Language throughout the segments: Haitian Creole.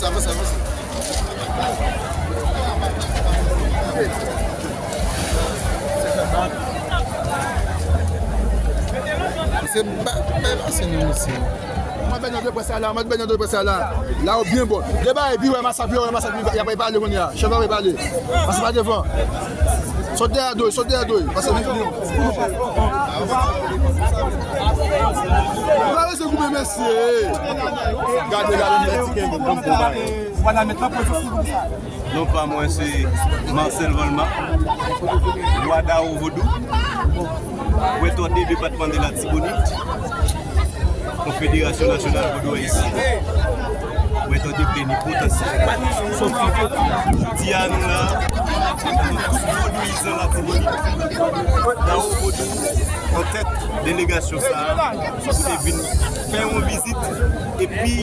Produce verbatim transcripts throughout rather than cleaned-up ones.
Avanse, avanse, avanse. Mesye, ba, ba, pase nan mesye. Mwen bèl nan de près la, mwen bèl nan de près la. La ou byen bon. Deba epi wè masak, pi wè masak, y ap pale kounye a. Chèf la pale. Pase pa devan. Sot dèyè do, sot dèyè do. Pase devan. Ba mesye koupe mesye. Gade, gade, gade. Non pa mwen se Marcel Volma, wa Dawo Vodou, prètò de depatman de Latibonit, Konfederasyon Nasyonal Vodou Ayisyen, prètò de plenipotansyè. Jodi a nou la, nou tout vodouyizan Latibonit, Dawo Vodou an tèt delegasyon sa a, pou te vin fè yon vizit epi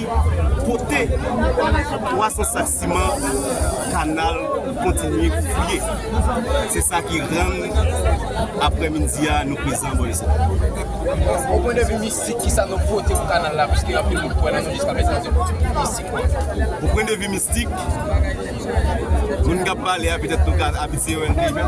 pote twa san sak siman pou kanal kontinye fouye. Se sa ki rann aprèmidi a nou prezan bò isi. O pwen de vi mistik, kisa nou pote pou kanal la, piske anpil moun kwè nan nou jiska prezan, se mistik. O pwen de vi mistik, moun k ap pale a, petèt nou ka abitye wè l deja.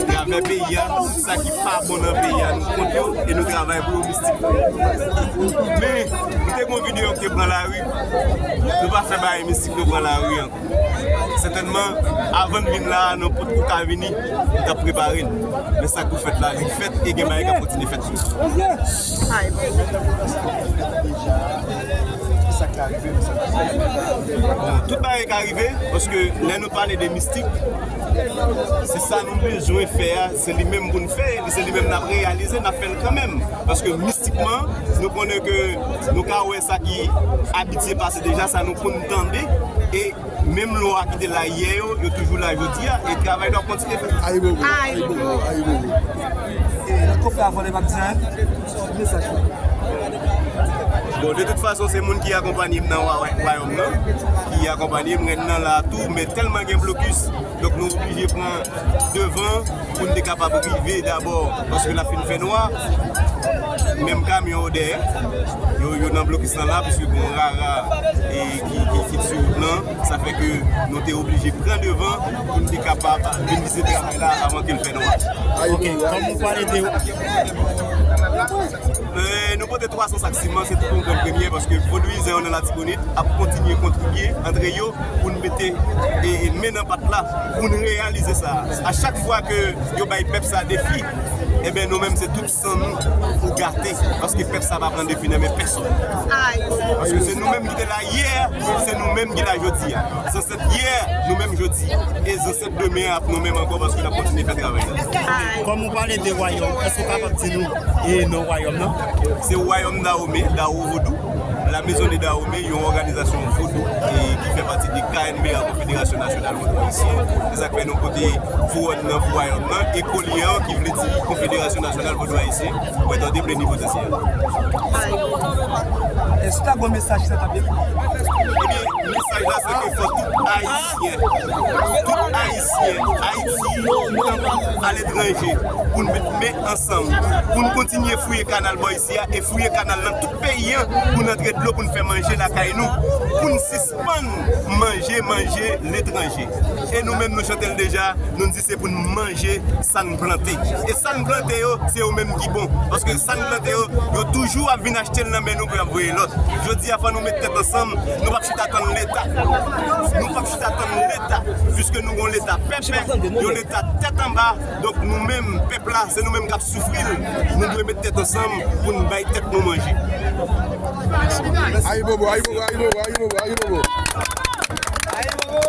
Travè peyi a, sa ki pa bon nan peyi a, nou kont yo e nou travay pou yo mistik. Men, nou te gen yon videyo ki te pran lari, nou pa fè bagay mistik, nou pran lari ankò. Sètènman, avan n vin la a, nou potko ka vini, nou t ap prepare n. Men sa k pou fèt la, li fèt e gen bagay k ap kontinye fèt tou. Bon, tout bagay ka rive, paske lè nou pale de mistik, se sa nou bezwen fè a, se li menm pou n fè, se li menm n ap reyalize, n ap fè l kanmenm. Paske mistikman, nou konnen ke nou ka wè sa ki abitye pase deja, sa nou konn tande, e menm lwa ki te la yè yo, yo toujou la jodi a, e travay nou ap kontinye fè. Ayibobo, ayibobo, ayibobo. E, kòfè a vòlè, m ap di anyen. Bon, de tout fason, se moun ki akonpanye m nan wa-, wa-, wayòm nan, ki akonpanye m, rèn nan la tou, men tèlman gen blokis, donk nou oblije pran devan pou n te kapab rive dabò, paske l ap fin fè nwa. Menm kamyon yo dèyè, yo, yo nan blokis lan la, piske gen yon rara, e, ki, ki, ki sou wout lan. Sa fè ke nou te oblije pran devan pou n te kapab vin vizite travay la avan ke l fè nwa. Ok, kòm nou pale de... E, nou pote twa san sak siman, se tout yon grenn premyè, paske vodouyizan yo nan Latibonit ap kontinye kontribye antre yo pou n mete, e, e, men nan pat la, pou n reyalize sa. A chak fwa ke yo bay pèp sa defi, enben, nou menm, se tout san nou pou gate, paske pèp sa pa pran defi nan men pèsonn. Paske se nou menm ki te la yè, se nou menm ki la jodi a. Zansèt yè, nou menm jodi, e zansèt demen ap nou menm ankò, paske n ap kontinye fè travay la. Kòm ou pale de wayòm, èske w kapab di nou, e, non wayòm nan? Se Wayòm Dawome, Dawo Vodou. La Maison de Dahomey, yon òganizasyon vodou, e, ki fè pati de K N B A, Konfederasyon Nasyonal Vodou Ayisyen. Se sa k fè nou pote kouwòn nan pou wayòm nan, e kolye an ki vle di Konfederasyon Nasyonal Vodou Ayisyen, pou èt an de plenipotansyè. Èske w ta gen yon mesaj ki sa t ap... Ebyen, mesaj la, se ke fò tout Ayisyen, tout Ayisyen, Ayiti, tankou aletranje, pou n met men ansanm, pou n kontinye fouye kanal bò isi a, e fouye kanal nan tout peyi an, pou n antre dlo, pou n fè manje lakay nou, pou n sispann manje, manje letranje. E nou menm, nou chante l deja, nou di se pou n manje sa n plante. E sa n plante yo, se yo menm ki bon. Paske sa n plante yo, yo toujou ap vin achte l nan men nou pou y ap voye lòt. Jodi a, fò nou met tèt ansanm, nou p ap chita tann Leta. Nou p ap chita tann Leta, piske nou gon Leta pèpè, yon Leta tèt anba. Donk, nou menm, pèp la, se nou menm k ap soufri l. Nou dwe met tèt ansanm pou n bay tèt nou manje. Ayibobo, ayibobo, ayibobo, ayibobo, ayibobo. Ayibobo.